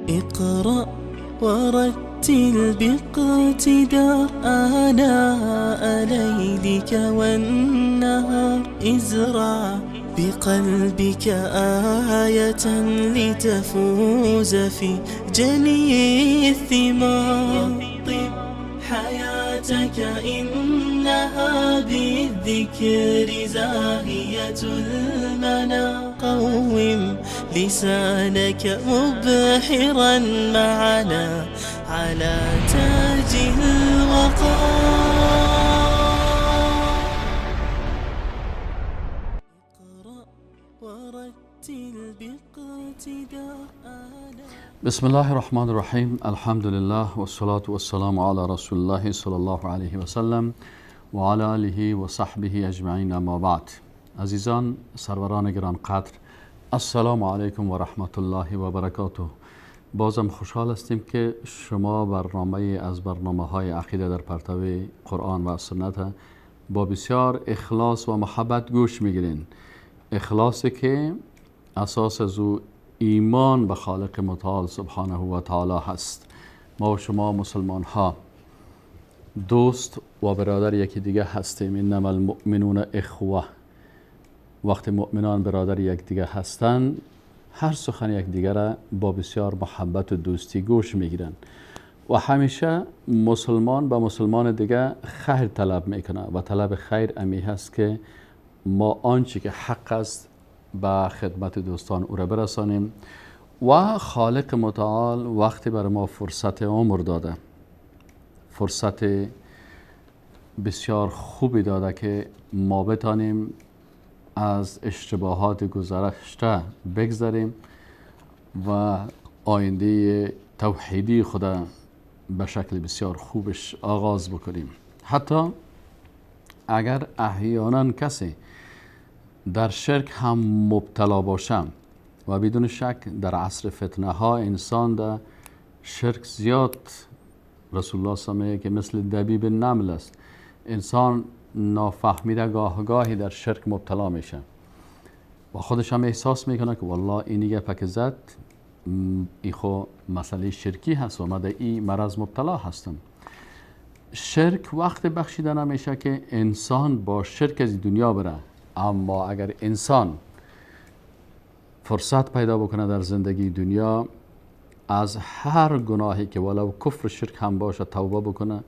اقرأ ورتل باقتدار آناء ليلك والنهار، ازرع بقلبك آية لتفوز في جني الثمار. طب حياتك إنها بالذكر زاهية المنى، قوم لسانك مبحرا معنا على تاج الوقار. اقرأ ورتل باقتدار. بسم الله الرحمن الرحیم. الحمد لله والصلاة والسلام علی رسول الله صلی الله علیه و سلم و علی آله و صحبه اجمعین، اما بعد. عزیزان، سروران گرانقدر، السلام علیکم و رحمت الله و برکاته. بازم خوشحال هستیم که شما برنامه از برنامه های عقیده در پرتو قرآن و سنت با بسیار اخلاص و محبت گوش میگیرین. اخلاصی که اساس از او ایمان به خالق متعال سبحانه و تعالی هست. ما و شما مسلمان ها دوست و برادر یکی دیگه هستیم. انما المؤمنون اخوه. وقتی مؤمنان برادر یک دیگه هستند، هر سخن یک دیگه را با بسیار محبت و دوستی گوش میگیرن و همیشه مسلمان با مسلمان دیگه خیر طلب میکنه و طلب خیر امی هست که ما آنچه که حق است به خدمت دوستان او را برسانیم. و خالق متعال وقتی بر ما فرصت عمر داده، فرصت بسیار خوبی داده که ما بتانیم از اشتباهات گذشته بگذریم و آینده توحیدی خود به شکل بسیار خوبش آغاز بکنیم. حتی اگر احیانا کسی در شرک هم مبتلا باشم و بدون شک در عصر فتنه ها انسان در شرک زیاد، رسول الله صلی الله علیه و آله که مثل دبیب نمل است، انسان نافهمیده گاه گاهی در شرک مبتلا میشه و خودش هم احساس میکنه که والله این دیگه پک زد، ای خو مسئله شرکی هست و من در این مرض مبتلا هستم. شرک وقت بخشیده نمیشه که انسان با شرک از دنیا بره، اما اگر انسان فرصت پیدا بکنه در زندگی دنیا از هر گناهی که ولو کفر شرک هم باشه توبه بکنه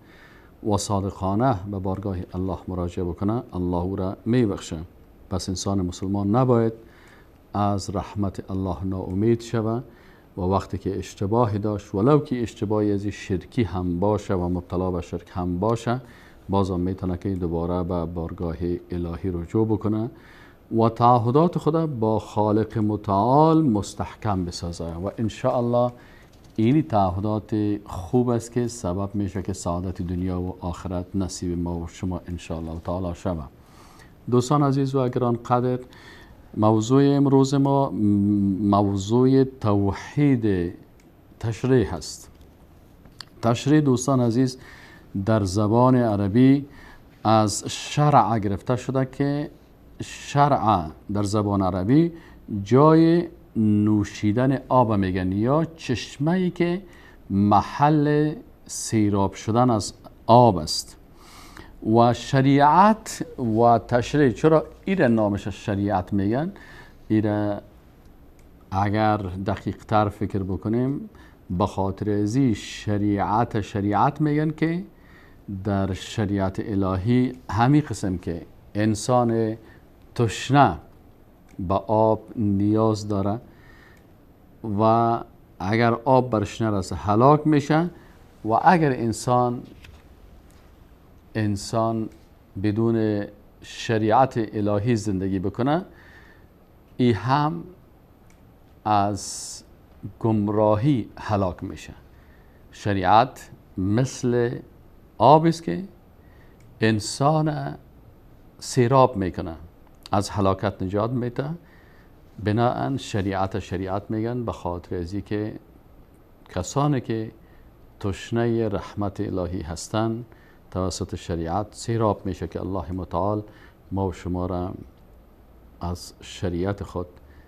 و صادقانه به بارگاه الله مراجعه بکنه، الله او را میبخشه. پس انسان مسلمان نباید از رحمت الله ناامید شوه و وقتی که اشتباهی داشت ولو که اشتباهی از شرکی هم باشه و مبتلا به شرک هم باشه، بازم میتونه که دوباره به بارگاه الهی رجوع بکنه و تعهدات خود با خالق متعال مستحکم بسازه و انشاءالله این تعهدات خوب است که سبب میشه که سعادت دنیا و آخرت نصیب ما و شما انشاءالله تعالی شود. دوستان عزیز و گران قدر، موضوع امروز ما موضوع توحید تشریح است. تشریح دوستان عزیز در زبان عربی از شرع گرفته شده که شرع در زبان عربی جای نوشیدن آب میگن یا چشمه‌ای که محل سیراب شدن از آب است. و شریعت و تشریع، چرا ایره نامش شریعت میگن؟ ایره اگر دقیق تر فکر بکنیم به خاطر ازی شریعت میگن که در شریعت الهی همین قسم که انسان تشنه به آب نیاز داره و اگر آب برش نرسه هلاک میشه و اگر انسان بدون شریعت الهی زندگی بکنه، ای هم از گمراهی هلاک میشه. شریعت مثل آب است که انسان سیراب میکنه، از هلاکت نجات میده. بناهن شریعت میگن به خاطر ازی که کسانی که تشنه رحمت الهی هستند توسط شریعت سیراب میشه که الله متعال ما و شما را از شریعت خود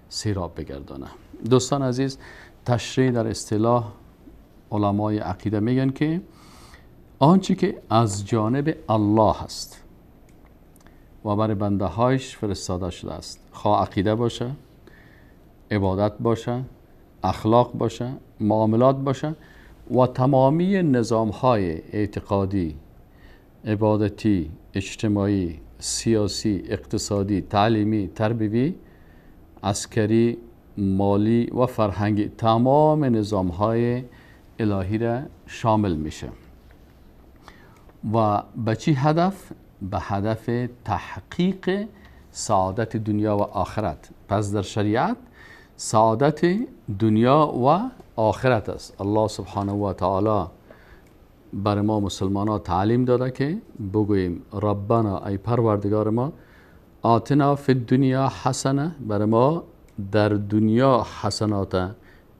سیراب بگردانه. دوستان عزیز، تشریع در اصطلاح علمای عقیده میگن که آنچه که از جانب الله است و برای بنده هایش فرستاده شده است، خواه عقیده باشه، عبادت باشه، اخلاق باشه، معاملات باشه و تمامی نظام های اعتقادی، عبادتی، اجتماعی، سیاسی، اقتصادی، تعلیمی، تربیوی، عسکری، مالی و فرهنگی، تمام نظام های الهی را شامل میشه. و به چی هدف؟ به هدف تحقیق سعادت دنیا و آخرت. پس در شریعت سعادت دنیا و آخرت است. الله سبحانه و تعالی بر ما مسلمان ها تعلیم داده که بگوییم ربنا، ای پروردگار ما، آتنا فی الدنیا حسنه، بر ما در دنیا حسنات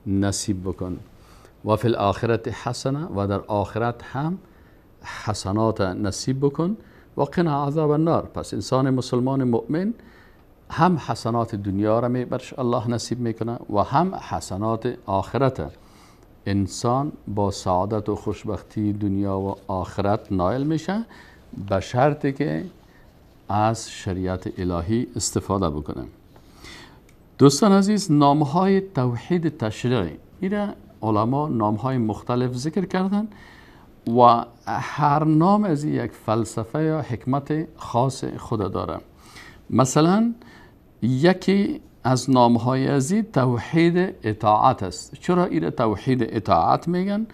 نصیب بکن، و فی الاخرت حسنه، و در آخرت هم حسنات نصیب بکن، و قنا عذاب النار. پس انسان مسلمان مؤمن هم حسنات دنیا را برش الله نصیب میکنه و هم حسنات آخرت. انسان با سعادت و خوشبختی دنیا و آخرت نایل میشه، به شرطی که از شریعت الهی استفاده بکنه. دوستان عزیز، نامهای توحید تشریعی ایره علما نامهای مختلف ذکر کردن و هر نام از یک فلسفه یا حکمت خاص خود داره. مثلا یکی از نامهای ازی توحید اطاعت است. چرا ایره توحید اطاعت میگن؟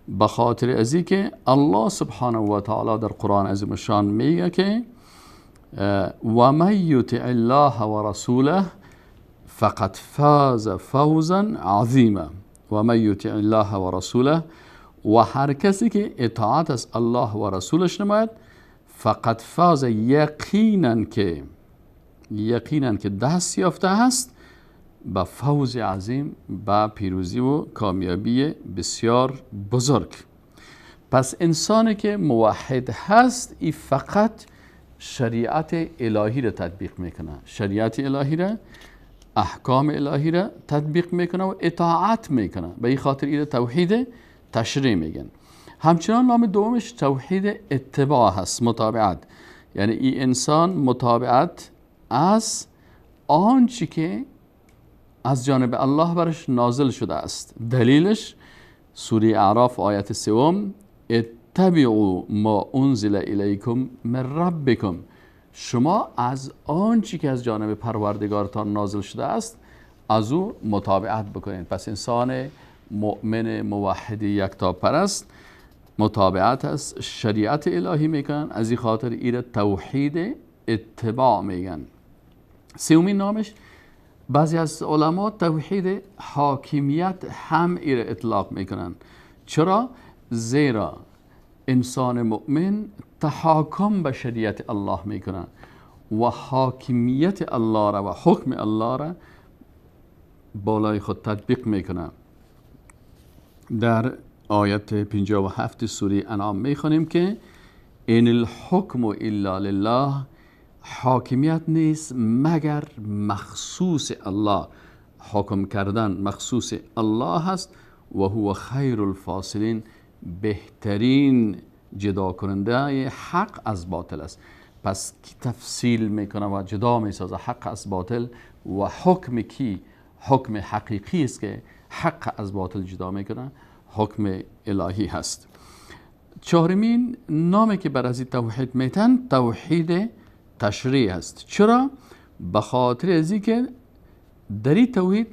به خاطر ازی که الله سبحانه و تعالی در قرآن عظیم الشان میگه که و من یطع الله و رسوله فقد فاز فوزا عظیما. و من یطع الله و رسوله، و هر کسی که اطاعت از الله و رسولش نماید، فقد فاز، یقینا که دست یافته است به فوز عظیم، به پیروزی و کامیابی بسیار بزرگ. پس انسانی که موحد هست، ای فقط شریعت الهی را تطبیق میکنه، شریعت الهی را، احکام الهی را تطبیق میکنه و اطاعت میکنه. به این خاطر ایره توحید تشریع میگن. همچنان نام دومش توحید اتباع هست، متابعت. یعنی این انسان متابعت از آنچه که از جانب الله برش نازل شده است. دلیلش سوره اعراف آیت 3، اتبعوا ما انزل الیکم من ربکم. شما از آنچه که از جانب پروردگارتان نازل شده است از او متابعت بکنید. پس انسان مؤمن موحد یکتاپرست متابعت از شریعت الهی میکنن، از این خاطر ایره توحید اتباع میگن. سومین نامش بعضی از علما توحید حاکمیت هم ایره اطلاق میکنن. چرا؟ زیرا انسان مؤمن تحاکم به شریعت الله میکنه و حاکمیت الله را و حکم الله را بالای خود تطبیق میکنه. در آیت 57 سوره انعام میخوانیم که ان الحکم الا لله، حاکمیت نیست مگر مخصوص الله، حکم کردن مخصوص الله هست، و هو خیر الفاصلین، بهترین جدا کننده حق از باطل است. پس کی تفصیل میکنه و جدا میسازه حق از باطل و حکم کی حکم حقیقی است که حق از باطل جدا میکنه، حکم الهی هست. چهارمین نامی که بر از توحید میتن توحید تشریع است. چرا؟ به خاطر از اینکه در این توحید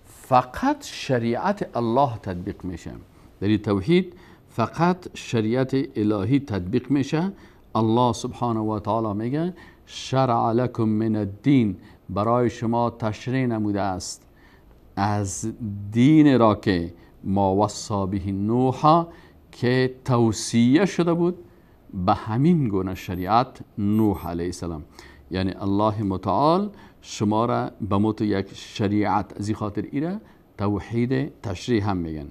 فقط شریعت الله تطبیق میشه. در این توحید فقط شریعت الهی تطبیق میشه. الله سبحانه و تعالی میگه شرع لکم من الدین، برای شما تشریع نموده است از دین را که ما وصا به نوح، که توصیه شده بود به همین گونه شریعت نوح علیه السلام. یعنی الله متعال شما را به موت یک شریعت، از این خاطر ایره توحید تشریع هم میگن.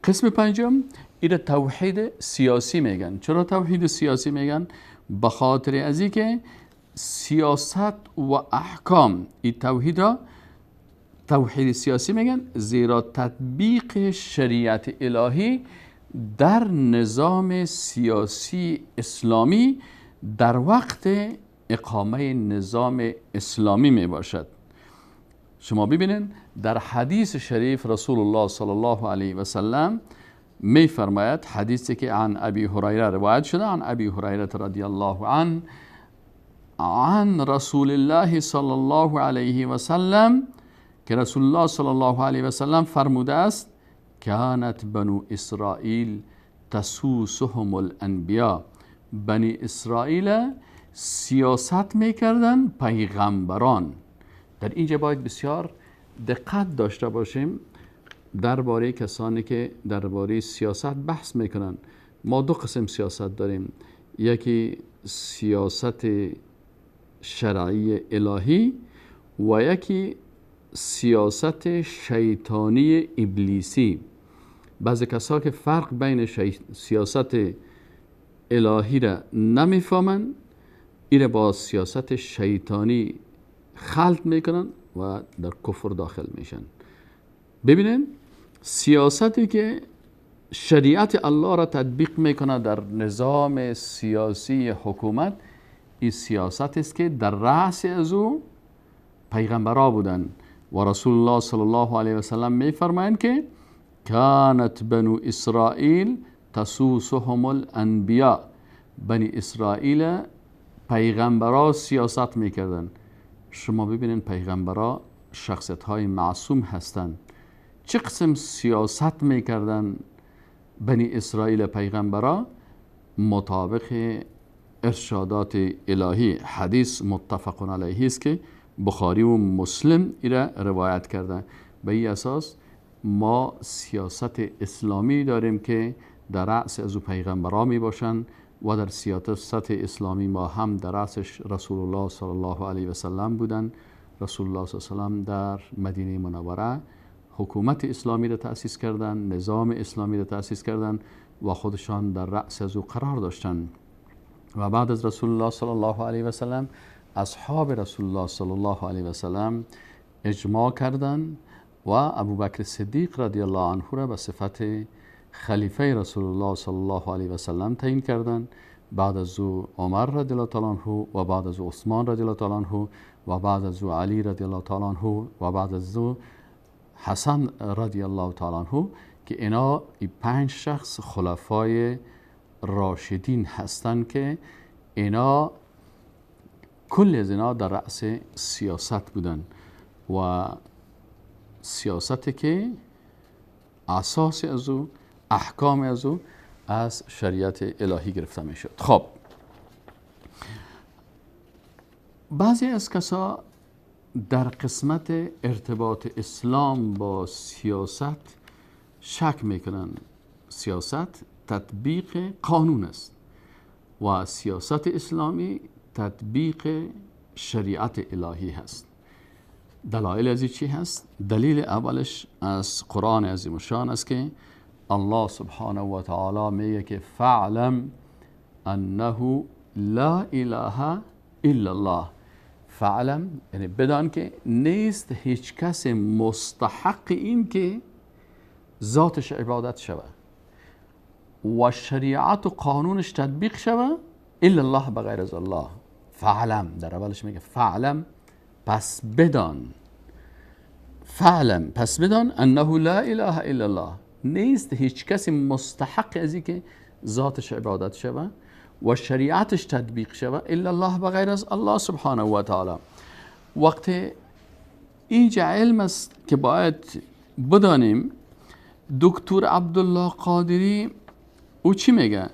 قسم پنجم ایره توحید سیاسی میگن. چرا توحید سیاسی میگن؟ به خاطر از اینکه سیاست و احکام این توحید را توحید سیاسی میگن؟ زیرا تطبیق شریعت الهی در نظام سیاسی اسلامی در وقت اقامه نظام اسلامی می باشد. شما ببینین در حدیث شریف رسول الله صلی الله علیه و سلم می فرماید، حدیثی که عن ابی هریره روایت شده، عن ابی هریره رضی الله عنه عن رسول الله صلی الله علیه و سلم، که رسول الله صلی الله علیه و سلم فرموده است: کانت بنو اسرائیل تسوسهم الانبیاء. بنی اسرائیل سیاست میکردن پیغمبران. در اینجا باید بسیار دقت داشته باشیم درباره کسانی که درباره سیاست بحث میکنن. ما دو قسم سیاست داریم، یکی سیاست شرعی الهی و یکی سیاست شیطانی ابلیسی. بعضی کسا که فرق بین سیاست الهی را نمیفهمن، ایره با سیاست شیطانی خلط میکنن و در کفر داخل میشن. ببینین سیاستی که شریعت الله را تطبیق میکنه در نظام سیاسی حکومت، این سیاست است که در رأس از او پیغمبرا بودن و رسول الله صلی الله علیه و سلم میفرمایند که کانت بنو اسرائیل تسوسهم الانبیاء. بنی اسرائیل پیغمبرا سیاست میکردن. شما ببینین پیغمبرا شخصیت های معصوم هستند. چه قسم سیاست میکردن بنی اسرائیل پیغمبرا؟ مطابق ارشادات الهی. حدیث متفق علیه است که بخاری و مسلم ایره روایت کردن. به این اساس ما سیاست اسلامی داریم که در رأس از او پیغمبرا می باشند و در سیاست اسلامی ما هم در رأسش رسول الله صلی الله علیه و سلم بودند. رسول الله صلی الله علیه و سلم در مدینه منوره حکومت اسلامی را تأسیس کردند، نظام اسلامی را تأسیس کردند و خودشان در رأس از او قرار داشتند. و بعد از رسول الله صلی الله علیه و سلم اصحاب رسول الله صلی الله علیه و سلم اجماع کردند و ابوبکر صدیق رضی الله عنه را به صفت خلیفه رسول الله صلی الله علیه و سلم تعیین کردند. بعد از او عمر رضی الله تعالی عنه و بعد از او عثمان رضی الله تعالی عنه و بعد از او علی رضی الله تعالی عنه و بعد از او حسن رضی الله تعالی عنه، که اینا 5 شخص خلفای راشدین هستند که اینا کل از اینا در رأس سیاست بودن و سیاستی که اساس از او، احکام از او از شریعت الهی گرفته می شد. خب بعضی از کسا در قسمت ارتباط اسلام با سیاست شک میکنن. سیاست تطبیق قانون است و سیاست اسلامی تطبیق شریعت الهی هست. دلایل از چی هست؟ دلیل اولش از قرآن عظیم الشان است که الله سبحانه و تعالی میگه که فعلم انه لا اله الا الله. فعلم یعنی بدان که نیست هیچ کس مستحق این که ذاتش عبادت شوه و شریعت و قانونش تطبیق شوه الا الله، بغیر از الله. فعلم در اولش میگه فعلم، پس بدان. فعلم پس بدان انه لا اله الا الله، نیست هیچ کسی مستحق از این که ذاتش عبادت شوه و شریعتش تطبیق شوه الا الله، بغیر از الله سبحانه و تعالی. وقتی اینجا علم است که باید بدانیم. دکتر عبدالله قادری او چی میگه؟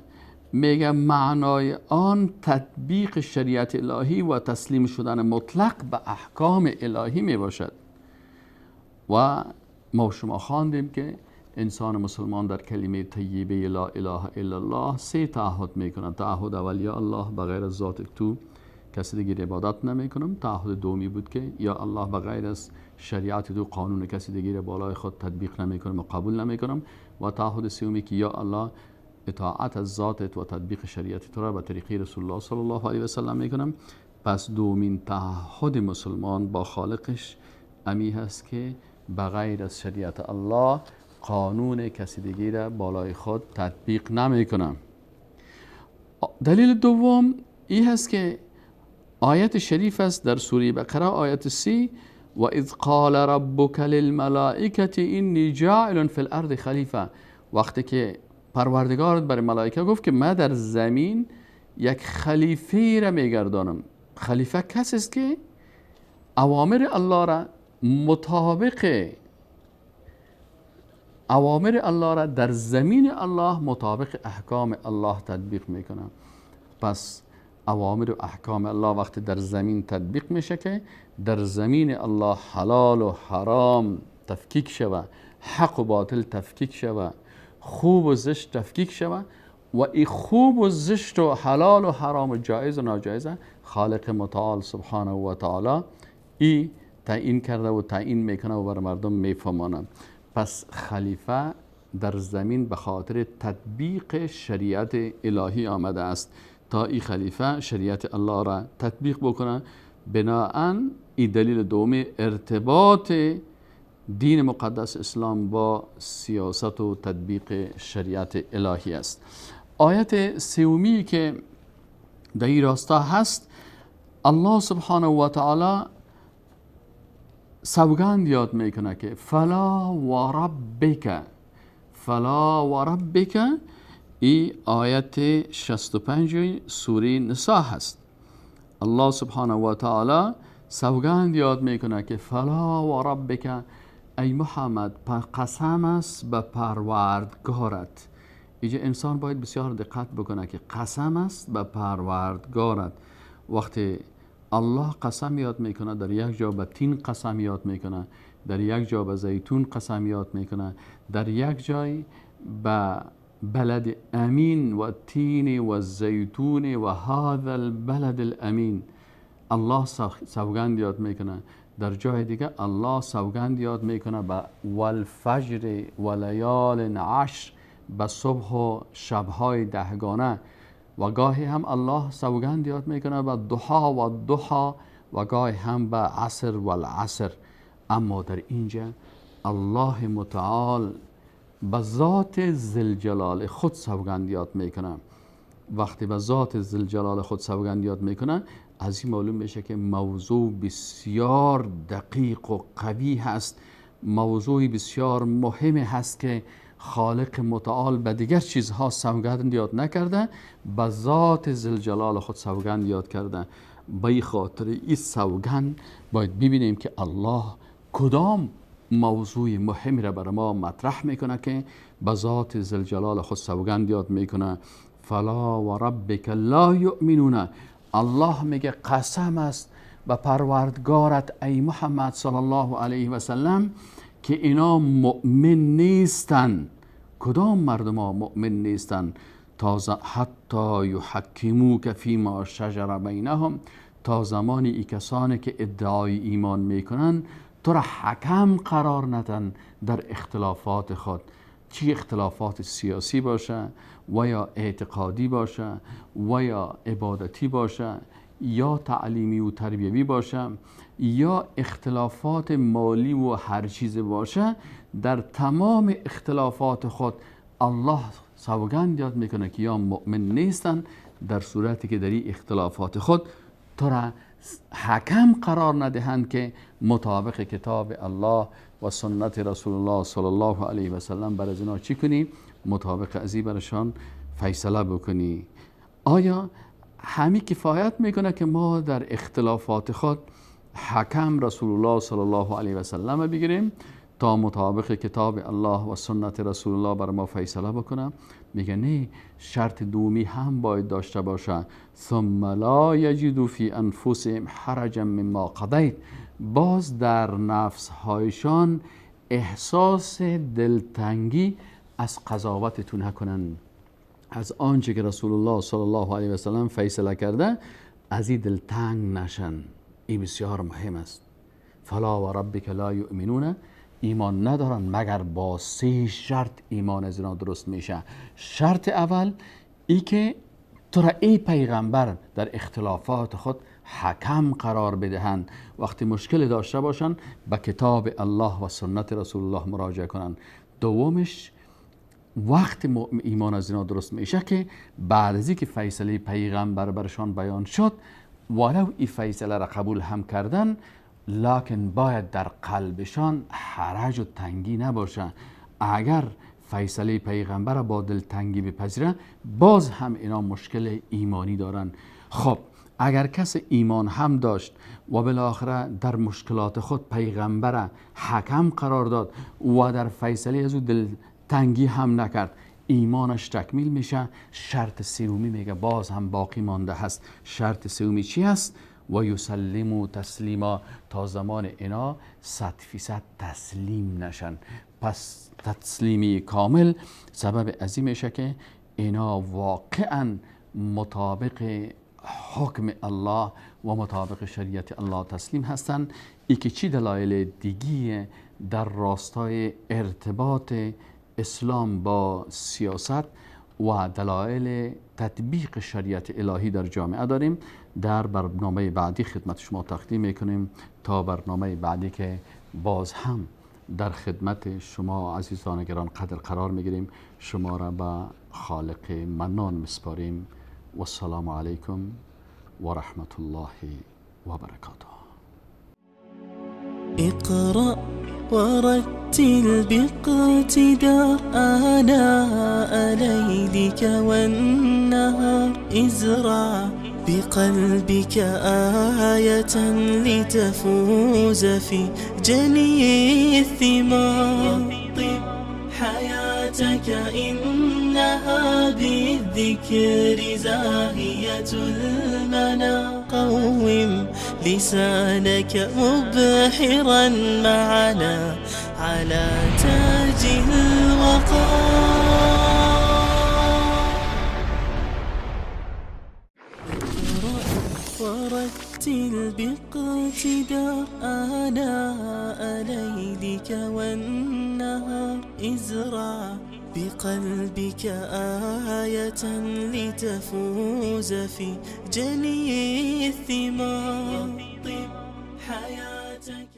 میگه معنای آن تطبیق شریعت الهی و تسلیم شدن مطلق به احکام الهی می باشد. و ما شما خواندیم که انسان مسلمان در کلمه طیبه لا اله الا الله 3 تعهد میکنه. تعهد اول یا الله بغیر از ذات تو کسی دیگر عبادت نمیکنم. تعهد دومی بود که یا الله بغیر از شریعت تو قانون کسی دیگر بالای خود تطبیق نمیکنم و قبول نمیکنم. و تعهد سومی که یا الله اطاعت از ذاتت و تطبیق شریعت تو را به طریقه رسول الله صلی الله علیه و سلم میکنم. پس دومین تعهد مسلمان با خالقش امی هست که بغیر از شریعت الله قانون کسی دیگه را بالای خود تطبیق نمیکنه. دلیل دوم این هست که آیت شریف است در سوره بقره آیت 30: و اذ قال ربک للملائکة انی جاعل فی الارض خلیفه. وقتی که پروردگارت برای ملائکه گفت که من در زمین یک خلیفه را میگردانم. خلیفه کسی است که اوامر الله را مطابق اوامر الله را در زمین الله مطابق احکام الله تطبیق میکنه. پس اوامر و احکام الله وقتی در زمین تطبیق میشه که در زمین الله حلال و حرام تفکیک شوه، حق و باطل تفکیک شوه، خوب و زشت تفکیک شوه و ای خوب و زشت و حلال و حرام و جایز و ناجایز خالق متعال سبحانه و تعالی ای تعیین کرده و تعیین میکنه و بر مردم میفهمانه. پس خلیفه در زمین به خاطر تطبیق شریعت الهی آمده است تا ای خلیفه شریعت الله را تطبیق بکنه. بناهن ای دلیل دوم ارتباط دین مقدس اسلام با سیاست و تطبیق شریعت الهی است. آیت سومی که در این راستا هست، الله سبحانه و تعالی سوگند یاد میکنه که فلا و ربک، فلا و ربک، ای آیت 65 سوره نساء هست. الله سبحانه و تعالی سوگند یاد میکنه که فلا و ربک، ای محمد قسم است به پروردگارت. اینجا انسان باید بسیار دقت بکنه که قسم است به پروردگارت. وقتی الله قسم یاد میکنه، در یک جا به تین قسم یاد میکنه، در یک جا به زیتون قسم یاد میکنه، در یک جای به بلد امین و تین و زیتون و هذا البلد الامین الله سوگند یاد میکنه. در جای دیگه الله سوگند یاد میکنه به والفجر و لیال عشر، به صبح و شبهای دهگانه. و گاهی هم الله سوگند یاد میکنه به ضحا و ضحا و گاهی هم به عصر و العصر. اما در اینجا الله متعال به ذات ذوالجلال خود سوگند یاد میکنه. وقتی به ذات ذوالجلال خود سوگند یاد میکنه، از این معلوم میشه که موضوع بسیار دقیق و قوی هست، موضوع بسیار مهم هست که خالق متعال به دیگر چیزها سوگند یاد نکرده، به ذات ذوالجلال خود سوگند یاد کرده. به خاطر این سوگند باید ببینیم که الله کدام موضوع مهمی را برای ما مطرح میکنه که به ذات ذوالجلال خود سوگند یاد میکنه. فلا و ربک لا یؤمنون، الله میگه قسم است به پروردگارت ای محمد صلی الله علیه و سلم که اینا مؤمن نیستن. کدام مردم ها مؤمن نیستن؟ تا حتی یحکموک فیما شجر بینهم، تا زمانی ای کسانی که ادعای ایمان میکنن تو را حکم قرار ندن در اختلافات خود، چی اختلافات سیاسی باشه و یا اعتقادی باشه و یا عبادتی باشه یا تعلیمی و تربیوی باشه یا اختلافات مالی و هر چیز باشه. در تمام اختلافات خود الله سوگند یاد میکنه که یا مؤمن نیستن، در صورتی که در این اختلافات خود تو را حکم قرار ندهند که مطابق کتاب الله و سنت رسول الله صلی الله علیه و سلم بر از اینا چی کنی؟ مطابق ازی برشان فیصله بکنی. آیا همی کفایت میکنه که ما در اختلافات خود حکم رسول الله صلی الله علیه و سلم بگیریم تا مطابق کتاب الله و سنت رسول الله بر ما فیصله بکنه؟ میگه نه، شرط دومی هم باید داشته باشه. ثم لا یجدوا فی انفسهم حرجا مما قضیت، باز در نفس هایشان احساس دلتنگی از قضاوتتون نکنن، از آنچه که رسول الله صلی الله علیه و سلم فیصله کرده از این دلتنگ نشن. این بسیار مهم است. فلا و ربک لا یؤمنون، ایمان ندارن مگر با سه شرط ایمان از اینا درست میشه. شرط اول ای که تو را ای پیغمبر در اختلافات خود حکم قرار بدهند. وقتی مشکل داشته باشند به کتاب الله و سنت رسول الله مراجعه کنند. دومش وقت ایمان از اینا درست میشه که بعد از اینکه فیصله پیغمبر برشان بیان شد، ولو این فیصله را قبول هم کردن، لکن باید در قلبشان حرج و تنگی نباشه. اگر فیصله پیغمبر با دلتنگی بپذیرن، باز هم اینا مشکل ایمانی دارن. خب اگر کس ایمان هم داشت و بالاخره در مشکلات خود پیغمبر حکم قرار داد و در فیصله از او دلتنگی هم نکرد، ایمانش تکمیل میشه. شرط سومی میگه باز هم باقی مانده هست. شرط سومی چی هست؟ و یسلموا تسلیما، تا زمان اینا 100% تسلیم نشن. پس تسلیمی کامل سبب عظیم میشه که اینا واقعا مطابق حکم الله و مطابق شریعت الله تسلیم هستند. ای که چی دلایل دیگه در راستای ارتباط اسلام با سیاست و دلایل تطبیق شریعت الهی در جامعه داریم، در برنامه بعدی خدمت شما تقدیم میکنیم. تا برنامه بعدی که باز هم در خدمت شما عزیزان گران قدر قرار میگیریم، شما را به خالق منان میسپاریم. و السلام علیکم و رحمت الله و برکاته. اقرأ ورتل باقتدار آناء ليلك والنهار، ازرع بقلبك آية لتفوز في جني الثمار. طب حياتك إنها بالذكر زاهية المنى، قوم لسانك مبحرا معنا على تاج الوقار. ورتل باقتدار آناء ليلك والنهار، ازرع بقلبك آية لتفوز في جني الثمار. طب حياتك.